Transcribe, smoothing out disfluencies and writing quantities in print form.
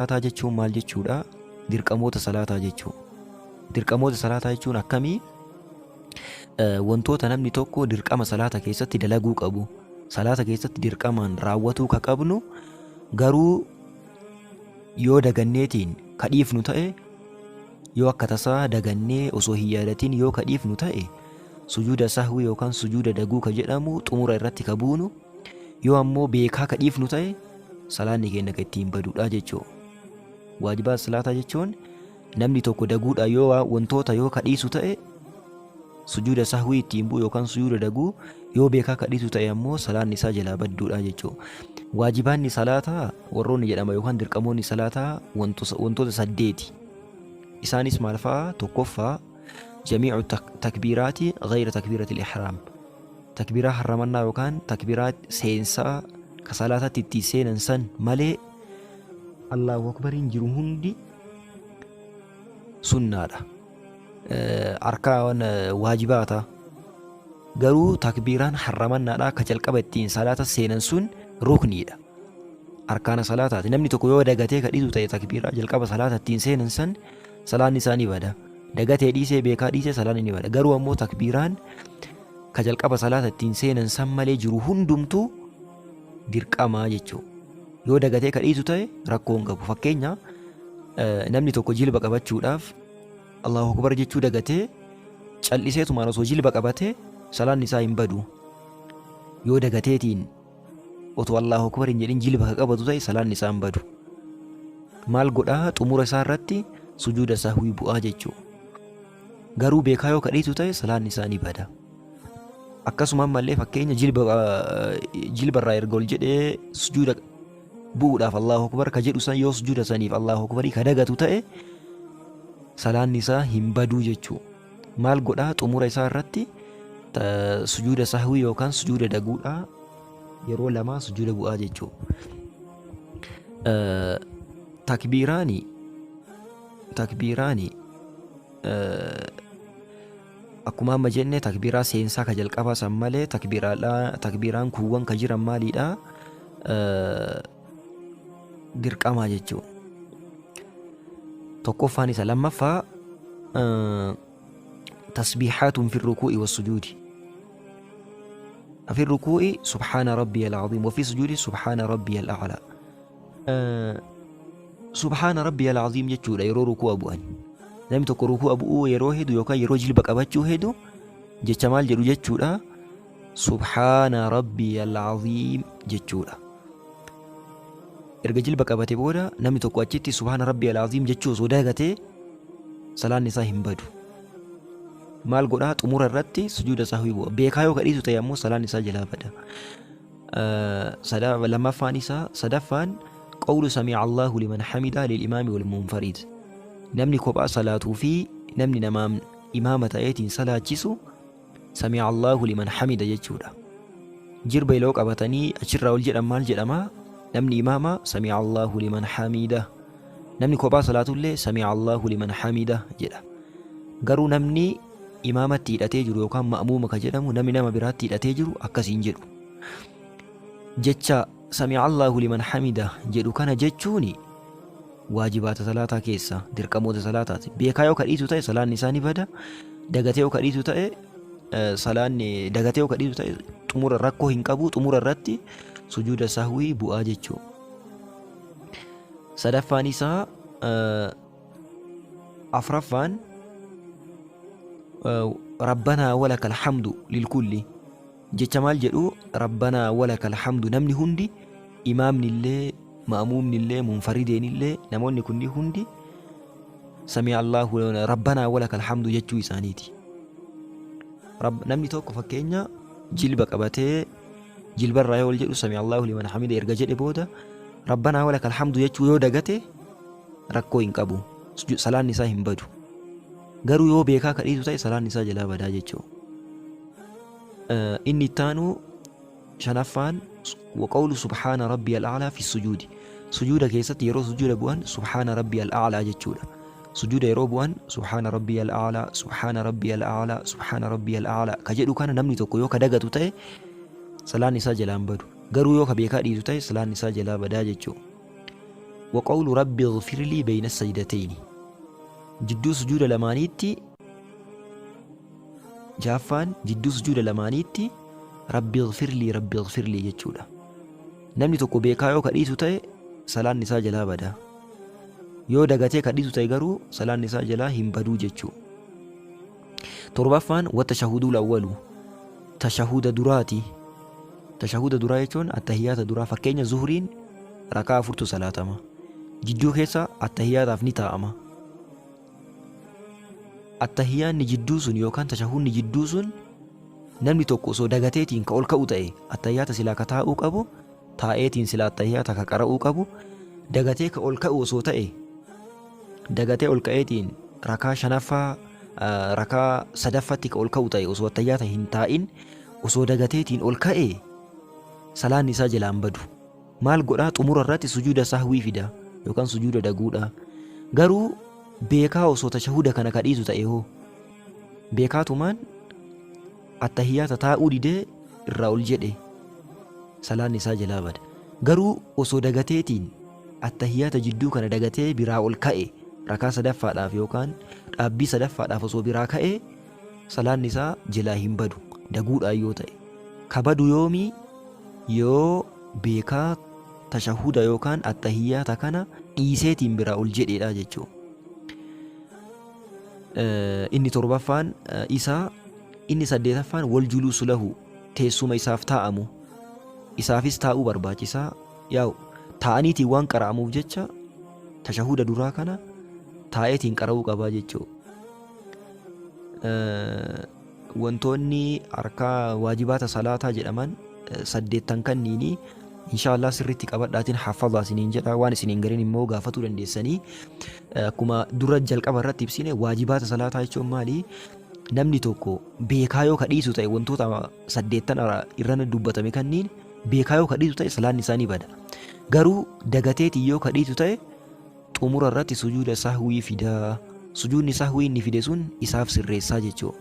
Salaataa jechuun maal jechuudha? Dirqamoota salaataa jechuu. Dirqamoota salaataa jechuun akkamii? Wantoota namni tokko dirqama salaata keessatti dalaguu qabu. Salaata keessatti dirqamaan raawwatuu ka qabnu, garuu yoo daganneetiin ka dhiifnu ta'e, yoo akka tasaa dagannee osoo hin yaadatin yoo ka dhiifnu ta'e, sujuuda sahwii yookaan sujuuda daguu ka jedhamu xumura irratti ka buunu, yoo ammoo beekaa ka dhiifnu ta'e salaanni keenya ka ittiin baduudha jechuu. Waajibaat salaataa jechuun namni tokko daguudha yoo wantoota yoo ka dhiisu ta'e sujuuda sahwii ittiin bu'u yookaan sujuuda daguu, yoo beekaa ka dhiisu ta'e ammoo salaanni isaa jalaa badduudha jechuu. Waajibaanni salaataa warroonni jedhama yookaan dirqamoonni salaataa wantoota saddeeti. Isaanis maal fa'a? Tokkoffaa, jamiicu takbiiraati ghayra takbiiratil ihraam. Takbiiraa harramannaa yookaan takbiiraa seensaa ka salaatatti ittiin seenan san malee Allahu Akbariin jiru hundi sunnaadha. Arkaan waajibaata. Garuu takbiiraan harramannaadha ka jalqaba ittiin salaata seenan sun rukniidha. Arkaana salaataati. Namni tokko yoo dagatee ka dhiisu ta'e takbiiraa jalqaba salaata ittiin seenan san salaanni isaa ni bada. Dagatee dhiisee, beekaa dhiisee, salaanni ni bada. Garuu ammoo takbiiraan ka jalqaba salaata ittiin seenan san malee jiru hundumtuu dirqamaa jechuudha. Yoo dagatee ka dhiisu ta'e rakkoo hin qabu. Fakkeenya, namni tokko jilba qabachuudhaaf Allahu Akbar jechuu dagatee calliseetumaan osoo jilba qabatee salaanni isaa hin badu. Yoo dagateetiin otoo Allahu Akbar hin jedhin jilba ka qabatu ta'e salaanni isaa hin badu. Maal godhaa? Xumura isaa irratti sujuuda sahwii bu'aa jechuudha. Garuu beekaa yoo ka dhiisu ta'e salaanni isaa ni bada. Akkasuma ammallee fakkeenya, jilba jilba irraa erga ol jedhee sujuuda bu'uudhaaf Allahu Akbar ka jedhu san, yoo sujuuda saniif Allahu Akbarii ka dagatu ta'e salaanni isaa hin baduu jechuu. Maal godhaa? Xumura isaa irratti sujuuda sahwii yookaan sujuuda daguudhaa yeroo lamaa sujuuda bu'aa jechuu. Takbiiraani akkuma amma jenne takbiiraa seensaa ka jalqabaa san malee takbiiraan kuuwwan ka jiran maaliidha? Dirqamaa jechuu. Tokkoffaan isa. Lammaffaa, tasbiihaatun fi rukuu'i wassujuudi. في الركوع سبحان ربي العظيم وفي السجود سبحان ربي الأعلى. سبحان ربي العظيم jechuudha yeroo ruku'a bu'an. Namni tokko ruku'a bu'uu yeroo hedu yookaan yeroo jilba qabachuu hedu jecha maal jedhu jechuudha? سبحان ربي العظيم jechuudha. Erga jilba qabate booda namni tokko achitti سبحان ربي العظيم jechuu osoo dagatee salaanni isaa hin badu. Maal godhaa? Xumura irratti sujuuda sahwii bu'a. Beekaa yoo kadhiisu ta'e ammoo salaan isaa jalaa bada. Lammaffaan isaa. Sadaffaan, قول سمع الله لمن حمده للإمام والمنفرد. Namni kophaa salaatuu fi namni namaan imaama ta'eetiin salaachisu سمع الله لمن حمده jechuudha. Jilba yeroo qabatanii achirraa ol jedhan maal jedhama? Namni imaama سمع الله لمن حمده, namni kophaa salaatullee سمع الله لمن حمده jedha. Garuu namni imaamatti hidhatee jiru yookaan ma'muuma ka jedhamu, namni nama biraatti hidhatee jiru akkasiin jedhu. Jecha سمع الله لمن حمده jedhu kana jechuuni waajibaata salaataa keessa, dirqamoota salaataati. Beekaa yoo kadhiisu ta'e salaanni isaa ni bada. Dagatee yoo kadhiisu ta'e, salaanni dagatee yoo kadhiisu ta'e xumura rakkoo hin qabu, xumura irratti sujuuda sahwii bu'aa jechuu. Sadaffaan isaa. Afraffaan, ربنا ولك الحمد للكل. Jecha maal jedhu? ربنا ولك الحمد. Namni hundi, imaamni illee, ma'muumni illee, munfarideen illee, namoonni kunni hundi سمع الله ربنا ولك الحمد jechuu isaaniiti. Namni tokko fakkeenya jilba qabatee jilbarraa yoo ol jedhu سمع الله لمن حمده erga jedhe booda ربنا ولك الحمد jechuu yoo dagate rakkoo hin qabu, salaanni isaa hin badu. Garuu yoo beekaa kadhiisu ta'e salaan isaa jalaa badaa jechuu. Inni ittaanu shanaffaan, وقول سبحان ربي الأعلى في السجود. Sujuuda keessatti yeroo sujuuda bu'an سبحان ربي الأعلى jechuudha. Sujuuda yeroo bu'an سبحان ربي الأعلى, سبحان ربي الأعلى, سبحان ربي الأعلى ka jedhu kana namni tokko yoo ka dagatu ta'e salaan isaa jalaan badu. Garuu yoo ka beekaa dhiisu ta'e salaan isaa jalaa badaa jechuu. Wa qawlu rabbi ighfirlii beyna sajdateyni. Jidduu sujuuda lamaaniitti Jahaffaan jidduu sujuuda lamaaniitti rabbi ighfirlii rabbi ighfirlii jechuudha. Namni tokko beekaa yoo ka dhiisu ta'e salaanni isaa jalaa bada. Yoo dagatee ka dhiisu ta'e garuu salaanni isaa jalaa hin baduu jechuu. Torbaffaan wattashahudul awwalu tashahuda duraati. Tashahuda duraa jechuun attahiyyaata duraa fakkeenya zuhriin rakaa afurtu salaatama. Jidduu keessa attahiyyaataaf ni taa'ama. Attahiyyaanni jidduu sun yookaan tashahudni jidduu sun namni tokko osoo dagateetiin ka ol ka'u ta'e attahiyyaata silaa ka taa'uu qabu taa'eetiin silaa attahiyyaata ka qara'uu qabu dagatee ka ol ka'u osoo ta'e dagatee ol ka'eetiin rakaa shanaffaa rakaa sadaffatti ka ol ka'u ta'e osoo attahiyyaata hin taa'in osoo dagateetiin ol ka'e salaanni isaa jalaan badu. Maal godhaa xumura irratti sujuuda sahwii fida yookaan sujuuda daguudha. Garuu beekaa osoo tashahuda kana ka dhiisu ta'e hoo beekaatumaan attahiyyaata taa'uu didee irraa ol jedhe salaanni isaa jalaa bada. Garuu osoo dagateetiin attahiyyaata jidduu kana dagatee biraa ol ka'e rakaa sadaffaadhaaf yookaan dhaabbii sadaffaadhaaf osoo biraa ka'e salaanni isaa jalaa hin badu daguudhaan yoo ta'e. Ka badu yoomii yoo beekaa tashahuda yookaan attahiyyaata kana dhiiseetiin biraa ol jedheedha jechuu. Inni torbaffaan isaa inni saddeetaffaan wal juluusu lahu teessuma isaaf taa'amu isaafis taa'uu barbaachisaa yaa'u taa'aniitiin waan qara'amuuf jecha tashahuda duraa kana taa'eetiin qara'uu qabaa jechuu. Wantoonni harkaa waajibaata salaataa jedhaman saddeettan kanniini inshaa Allah sirriitti qabadhaatiin hafadhaa isiniin jedha waan isin hin galin immoo gaafatuu dandeessanii akkuma dura jalqaba irratti ibsine waajibaata salaataa jechuun maali namni tokko beekaa yoo ka dhiisu ta'e wantoota saddeettan irrana dubbatame kanniin beekaa yoo ka dhiisu ta'e salaanni isaa ni bada garuu dagateetiin yoo ka dhiisu ta'e xumura irratti sujuuda sahwii fida. Sujuudni sahwii inni fide sun isaaf sirreessaa jechuudha.